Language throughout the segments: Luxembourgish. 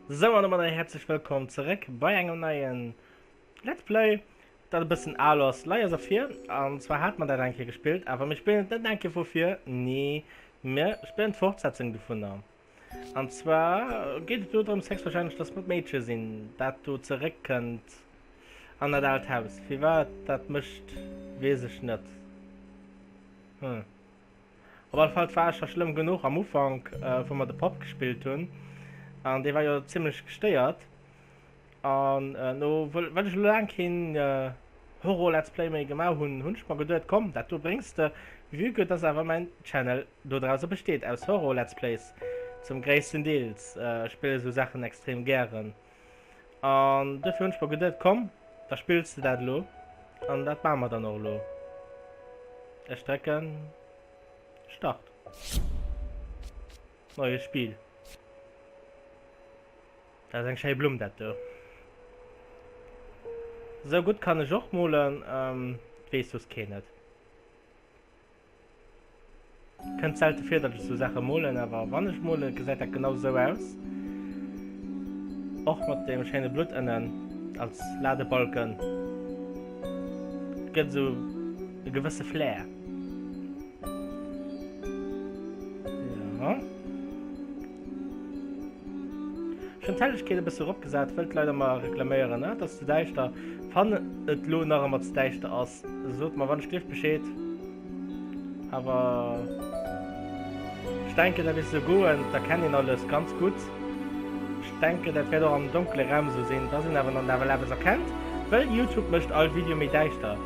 Sou an domadder häerzlech wëllkomm zeréck bei engem neien Let's Play, dat e bëssen al ass, Layers of Fear. An zwar hat mer dat eng Kéier gespillt, awer mir spillen et net eng Kéier vu vir, nee, mir spillen d'Fortsetzung dovunner. An zwar geet et do drëms héchstwahrscheinlech, dass mer d'Meedche sinn, dat do zeréckkënnt an dat aalt Haus. Firwat dat mécht, weess ech net. Hm. Op alle Fall, et war scho schlëmm genuch am Ufank, wou mer de Papp gespillt hunn, an dee war jo zimmlech gestéiert. An no, well ech elo laang keen Horror-Let's Play méi gemaach hunn, hunn ech mer geduet, komm, dat do bréngs de, vue que dass awer mäin Channel dodrauser besteet, aus Horror-Let's Plays zum gréissten Deels. Ech spille sou Saachen extrem gären. An duerfir hunn ech mer geduet, komm, da spills de dat elo. An dat maache mer dann och elo. Ech drécken Start. Neues Spiel. Dat ass eng schéi Blumm, dat do. Sou gutt kann ech och molen, weess soss keen et. Kënnt selte vir, datt ech sou Saache molen, awer wann ech molen, gesäit dat genau sou aus. Och mat deem schéine Blutt ënnen als Ladebalken. Gëtt sou e gewësse Flair. Ja. Ech hunn d'Hellegkeet e bësse eropgesat, wëll d'Leit ëmmer reklaméieren, et ass ze däischter. Wann et lo nach ëmmer ze däischter ass, sot mer wann ech gleeft Bescheed. Awer ech denken, dat wäert esou goen, da kennt een alles ganz gutt. Ech denken, dat wäert och am donkele Raum esou sinn, dass een awer nach nawell eppes erkennt, wëll Youtube mécht all Video méi däischter,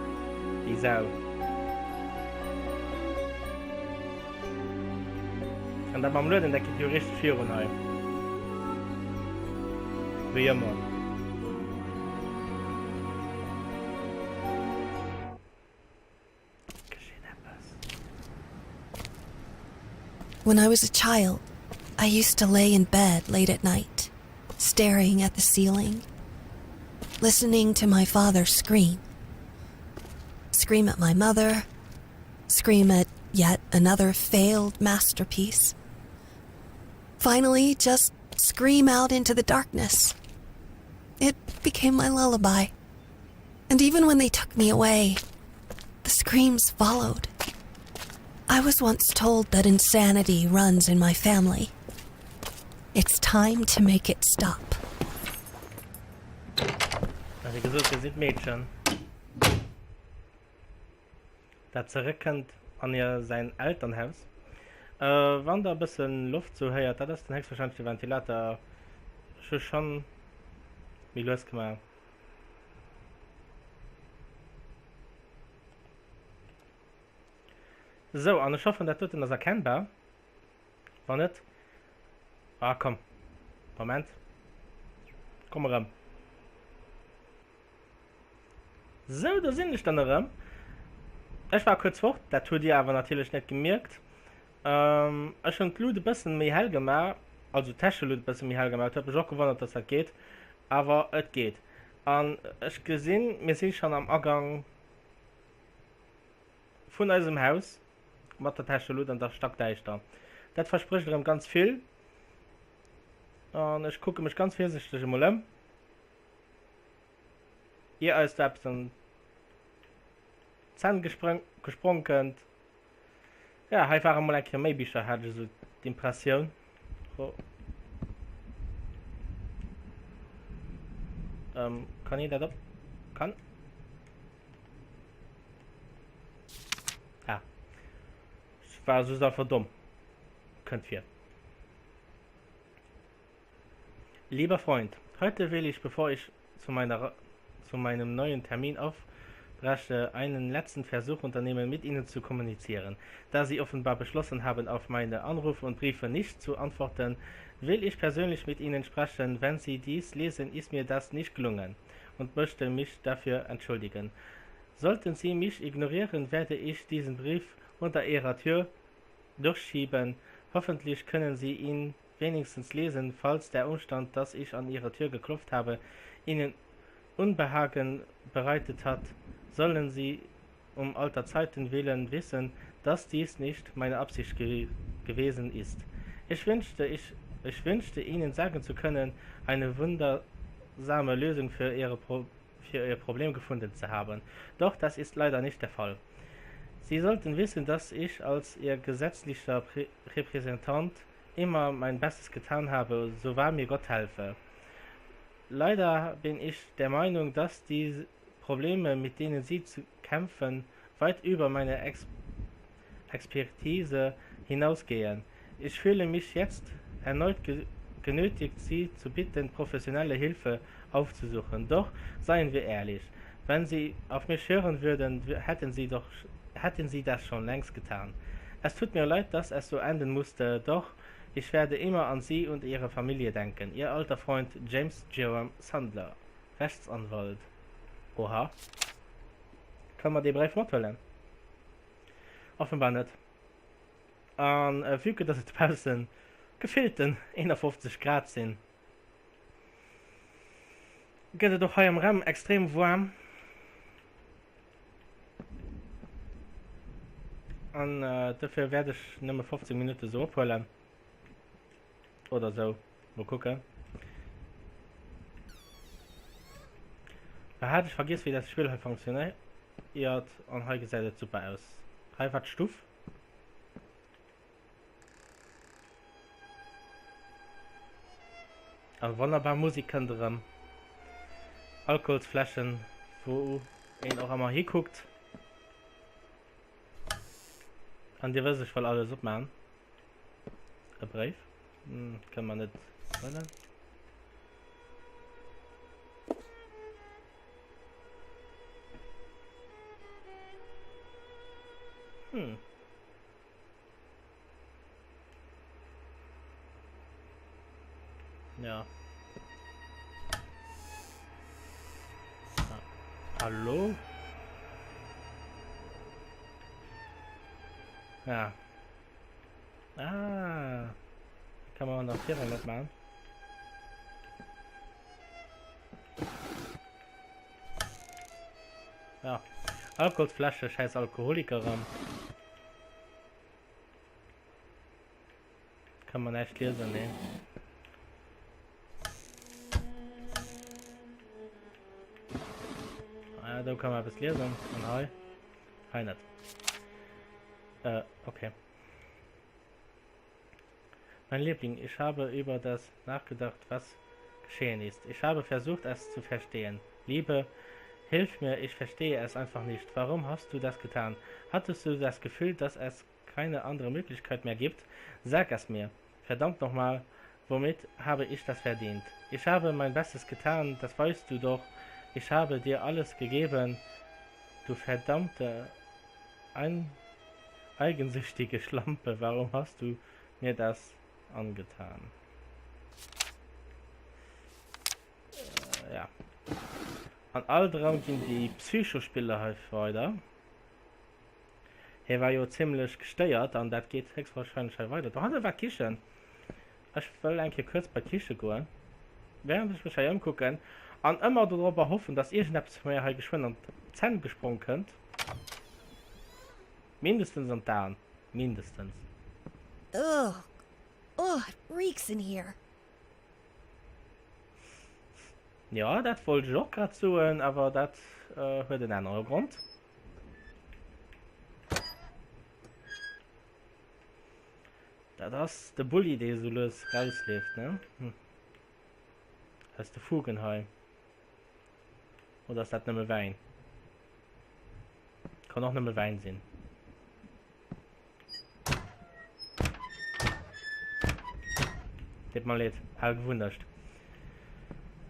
déi Sau. An dat mam Lueden, dat geet jo richteg virun hei. Wéi ëmmer. Geschitt eppes. When I was a child, I used to lay in bed late at night, staring at the ceiling, listening to my father scream. Scream at my mother, scream at yet another failed masterpiece. Finally, just scream out into the darkness. It became my lullaby. And even when they took me away, the screams followed. I was once told that insanity runs in my family. It's time to make it stop. Wéi gesot, mir sinn d'Meedchen. Dat zeréckkënnt an hir säin Elternhaus. Wann der e bëssen Loft sou héiert, dat ass den héchstwahrscheinlech de Ventilator. Ech hu schonn méi lues gemaach. Sou, an ech hoffen dat doten ass erkennbar. Wann net, ah komm, Moment, komm erëm. Sou, do sinn ech dann erëm. Ech war kuerz fort, dat hutt dir awer natierlech net gemierkt. Ech hunn d'Lut e bëssen méi hell gemaach, also d'Täschelut e bësse méi hell gemaach. Et huet mech och gewonnert, dass dat geet, awer et geet. An ech gesinn, mir si schonn am Agang vun eisem Haus mat der Täschelut an der stackdäischter. Dat versprécht erëm ganz vill. An ech kucke mech ganz virsichteg emol ëm. Ier eis do eppes an d'Zänn gesprong kënnt. Ja, hei ware mol eng Kéier méi Bicher, hat ech esou d'Impressioun. Oh. Ähm, kann een dat op? Kann? Ah. Ech war just einfach domm. Kënnt vir. Lieber Freund, heute will ich, bevor ich zu meiner zu meinem neuen Termin aufbreche, einen letzten Versuch unternehmen, mit Ihnen zu kommunizieren. Da Sie offenbar beschlossen haben, auf meine Anrufe und Briefe nicht zu antworten, will ich persönlich mit Ihnen sprechen. Wenn Sie dies lesen, ist mir das nicht gelungen und möchte mich dafür entschuldigen. Sollten Sie mich ignorieren, werde ich diesen Brief unter Ihrer Tür durchschieben. Hoffentlich können Sie ihn wenigstens lesen, falls der Umstand, dass ich an Ihre Tür geklopft habe, Ihnen Unbehagen bereitet hat, sollen Sie um alter Zeiten willen wissen, dass dies nicht meine Absicht ge gewesen ist. Ich wünschte, ich. Ich wünschte Ihnen sagen zu können, eine wundersame Lösung für, Ihre Pro für Ihr Problem gefunden zu haben. Doch das ist leider nicht der Fall. Sie sollten wissen, dass ich als Ihr gesetzlicher Prä Repräsentant immer mein Bestes getan habe, so wahr mir Gott helfe. Leider bin ich der Meinung, dass die Probleme, mit denen Sie zu kämpfen, weit über meine Ex Expertise hinausgehen. Ich fühle mich jetzt erneut ge genötigt, Sie zu bitten, professionelle Hilfe aufzusuchen. Doch seien wir ehrlich, wenn Sie auf mich hören würden, hätten Sie, doch, hätten Sie das schon längst getan. Es tut mir leid, dass es so enden musste, doch ich werde immer an Sie und Ihre Familie denken. Ihr alter Freund James Jerome Sandler, Rechtsanwalt. Oha. Kann man dee Bréif mathuelen? Offenbar net. An vue que dass et dobaussen gefillten 51 Grad sinn, gëtt et och hei am Raum extrem waarm. An dofir wäert ech nëmme 15 Minutte sou ophuelen. Oder sou. Mol kucken. Da hat ech vergiess wéi dat Spill hei funktionéiert an hei gesäit et super aus. Hei war d'Stuff. An wonnerbar Musik kënnt erëm. Alkoholsfläschen, wou een och ëmmer hikuckt. An dir wësst, ech wëll alles opmachen. E Bréif? Hm, kënne mer net huelen. Hm. Ja. Ah. Hallo? Ja. Ah. Kann man nach Vierung mitmachen. Ja. Alkoholsflasche, scheiß Alkoholikerin. Kann man näischt liesen, nee. Ah, do kann man eppes liesen. An hei? Hei net. Äh, okay. Mein Liebling, ich habe über das nachgedacht, was geschehen ist. Ich habe versucht, es zu verstehen. Liebe, hilf mir, ich verstehe es einfach nicht. Warum hast du das getan? Hattest du das Gefühl, dass es keine andere Möglichkeit mehr gibt? Sag es mir. Verdammt nochmal, womit habe ich das verdient? Ich habe mein Bestes getan, das weißt du doch. Ich habe dir alles gegeben, du verdammte ein eigensüchtige Schlampe. Warum hast du mir das angetan? Äh, ja. An alt erëm ginn déi Psychospiller hei weider. Hie war jo zimlech gestéiert an dat geet héchstwahrscheinlech hei weider. Dohanne war d'Kichen. Ech wëll eng Kéier kuerz bei d'Kiche goen, während ech mech hei ëmkucken an ëmmer dorobber hoffen, dass iergendeppes mir hei geschwënn an d'Zänn gesprong kënnt. Mindestens an d'Aen. Mindestens. Ugh, ugh, it reeks in here. Jo, dat wollt ech och grad soen, awer dat huet en anere Grond. Dat ass de Bulli, dee sou lues rausleeft, ne? Hm. Aus de Fugen hei. Oder ass dat nëmme Wäin? Kann och nëmme Wäin sinn. Deet mer leed, al Gewunnecht.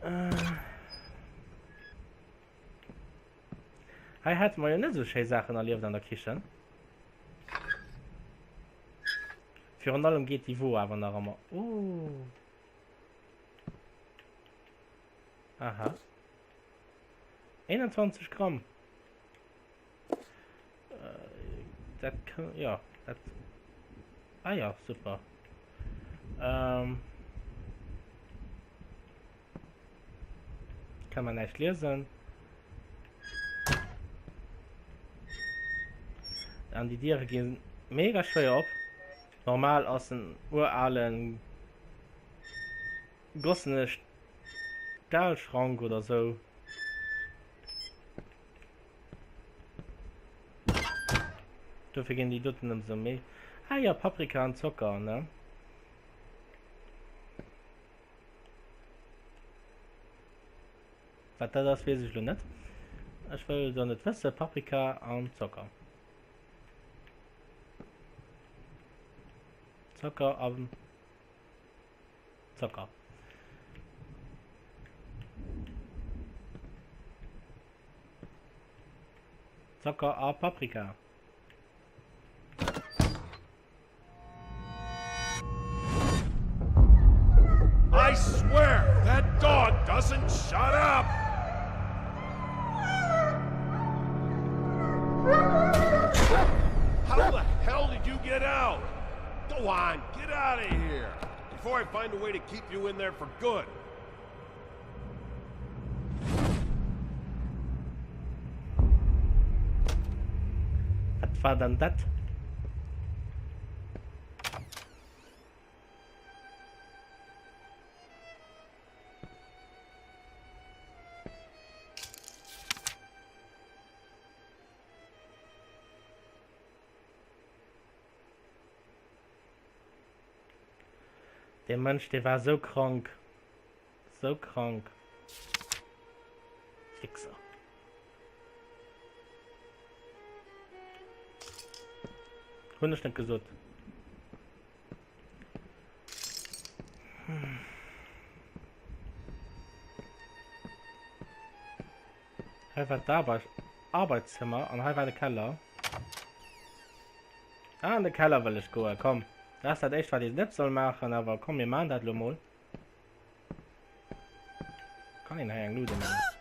Äh. Hei hate mer jo net esou schéi Saachen erlieft an der Kichen. Virun allem geet déi Wo awer nach ëmmer. Oh. Aha. 21 Gramm. Dat kann, ja, dat. Ah ja, super. Ähm. Kann man näischt liesen. An déi Diere ginn mega schwéier op. Normal ass en uralen. gossene Stahlschrank oder sou. Dofir ginn déi doten ëmsou méi. Ah jo, Paprika an Zocker, ne? Wat dat ass, weess ech lo net. Ech wëll et och net wëssen. Paprika an Zocker. Zocker an Zocker. Zocker a Paprika. I swear that dog doesn't shut up! How the hell did you get out? Go on, get out of here! Before I find a way to keep you in there for good. Wat war dann dat? Dee Mënsch, dee war sou krank. Sou krank. Wichser. Hunn ech net gesot. Hei war d'Arbeits Arbeitszimmer an hei war de Keller. Ah, an de Keller wëll ech goen, komm. Dat ass dat éischt, wat een net soll maachen, awer komm, mir maachen dat elo mol. Kann een hei eng Lude maachen?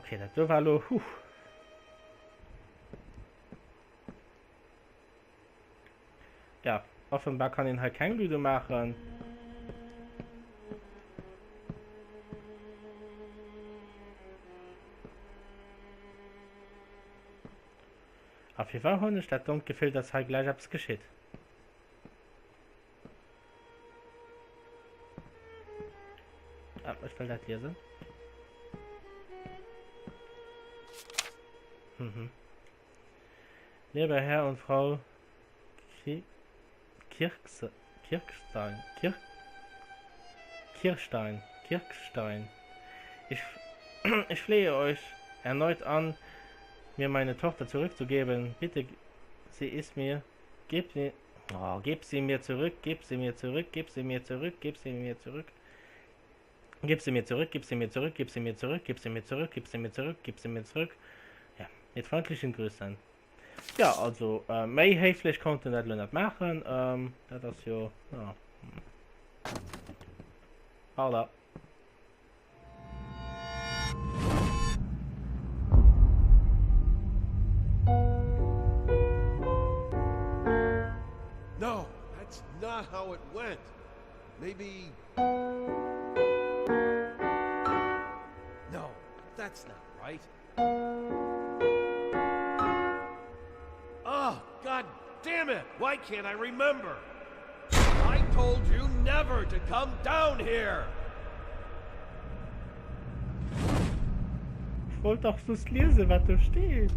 Okay, dat do war elo, huh. Ja, offenbar kann een hei keng Ludo maachen. A firwat hunn ech dat dommt Gefill, dass hei gläich eppes geschitt? Ah, ech wëll dat liesen. Mhm. Lieber Herr und Frau Kirchse, Kirchstein, Kirch, Kirchstein, Kirchstein. Ich, ich flehe euch erneut an, mir meine Tochter zurückzugeben. Bitte, sie ist mir, gebt mir, oh, gib sie mir zurück, gib sie mir zurück, gib sie mir zurück, gib sie mir zurück. Gib sie mir zurück, gib sie mir zurück, gib sie mir zurück, gib sie mir zurück, gib sie mir zurück, gib sie mir zurück. Ja, mit freundlichen Grüßen. Ja, also äh, méi héiflech konnt en dat lo net maachen. Ähm, dat ass jo ja. Pardon. No, that's not how it went. Maybe. No, that's not right. Oh, god damn it! Why can't I remember? I told you never to come down here! Ech wollt dach just liesen, wat do steet.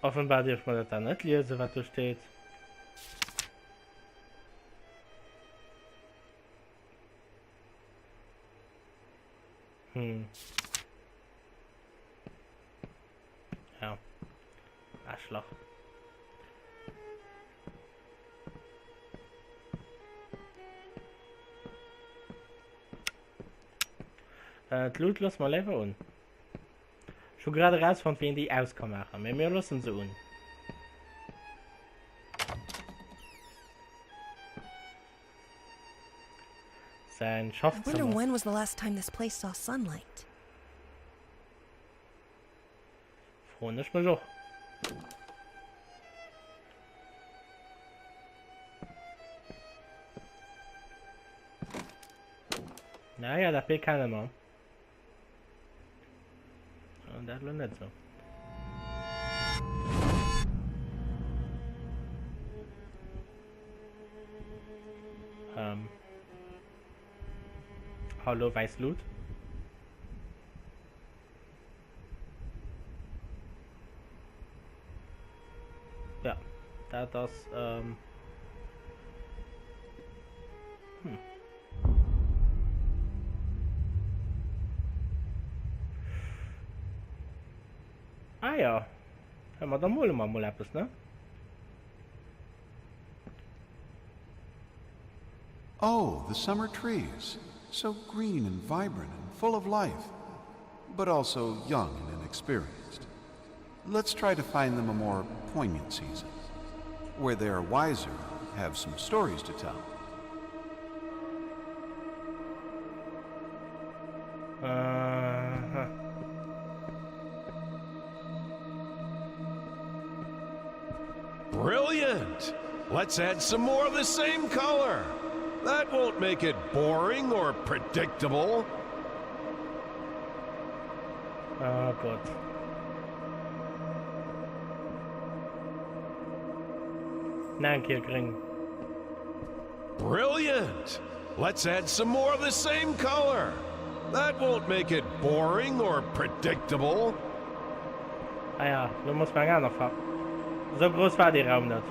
Offenbar dierf mer dat dann net liesen, wat do steet. Hm. Ja. Arschloch. Äh, d'Lut loosse mer léiwer un. Ech hu grad erausfonnt, wéi een déi aus ka maachen, mee mir loossen se un. Säin I wonder Schaffzëmmer. when was the last time this place saw sunlight. Froen ech mech och. Naja, dat Bild kenne mer. Dat elo net esou. Ähm. Hallo, wäiss Lut. Ja, dat ass ähm hm. Ah ja. Ja, ma da mole mer mol eppes, ne? Oh, the summer trees. So green and vibrant and full of life, but also young and inexperienced. Let's try to find them a more poignant season, where they are wiser and have some stories to tell. Uh -huh. Brilliant! Let's add some more of the same color. That won't make it boring or predictable. Oh Gott. Nach eng Kéier gréng. Brilliant! Let's add some more of the same color. That won't make it boring or predictable. Ah ja, lo muss mer eng aner Farw. Esou grouss war dee Raum net.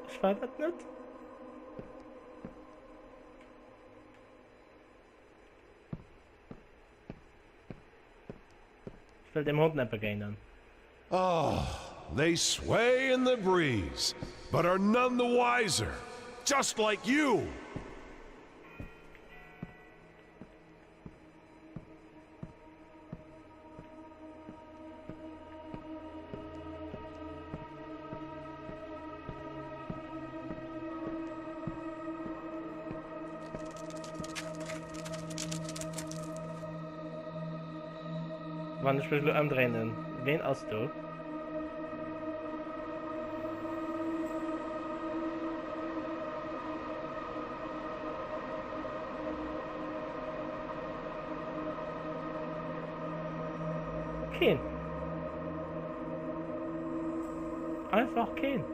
Ech war dat net. Ech wëll dem Hond net begéinen. Oh, they sway in the breeze, but are none the wiser, just like you! Wann ech mech elo ëmdréinen, ween ass do? Keen. Einfach keen.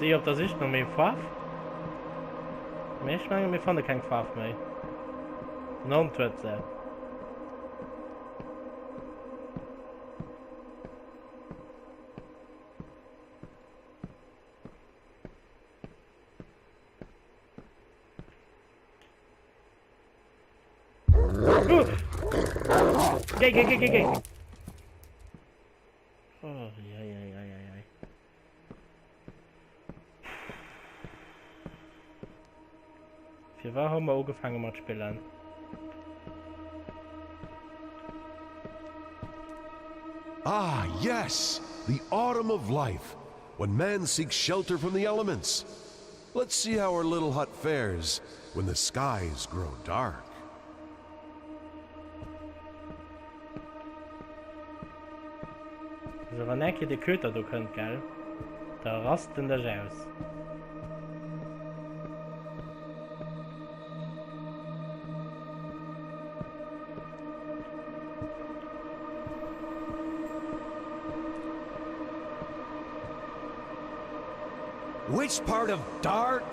Si op der Sich no méi Faarf. Mee ech menge mir fanne keng Faarf méi. Den Hond huet se. Géi, géi, géi, géi, géi! Oh, ei, ei, ei, ei, ei. Firwat hu mer ugefaange mat spillen? Ah, yes! The autumn of life, when man seeks shelter from the elements. Let's see how our little hut fares when the skies grow dark. Also wann eng Kéier de Köter do kënnt, gell, da rast en dech aus. Which part of dark?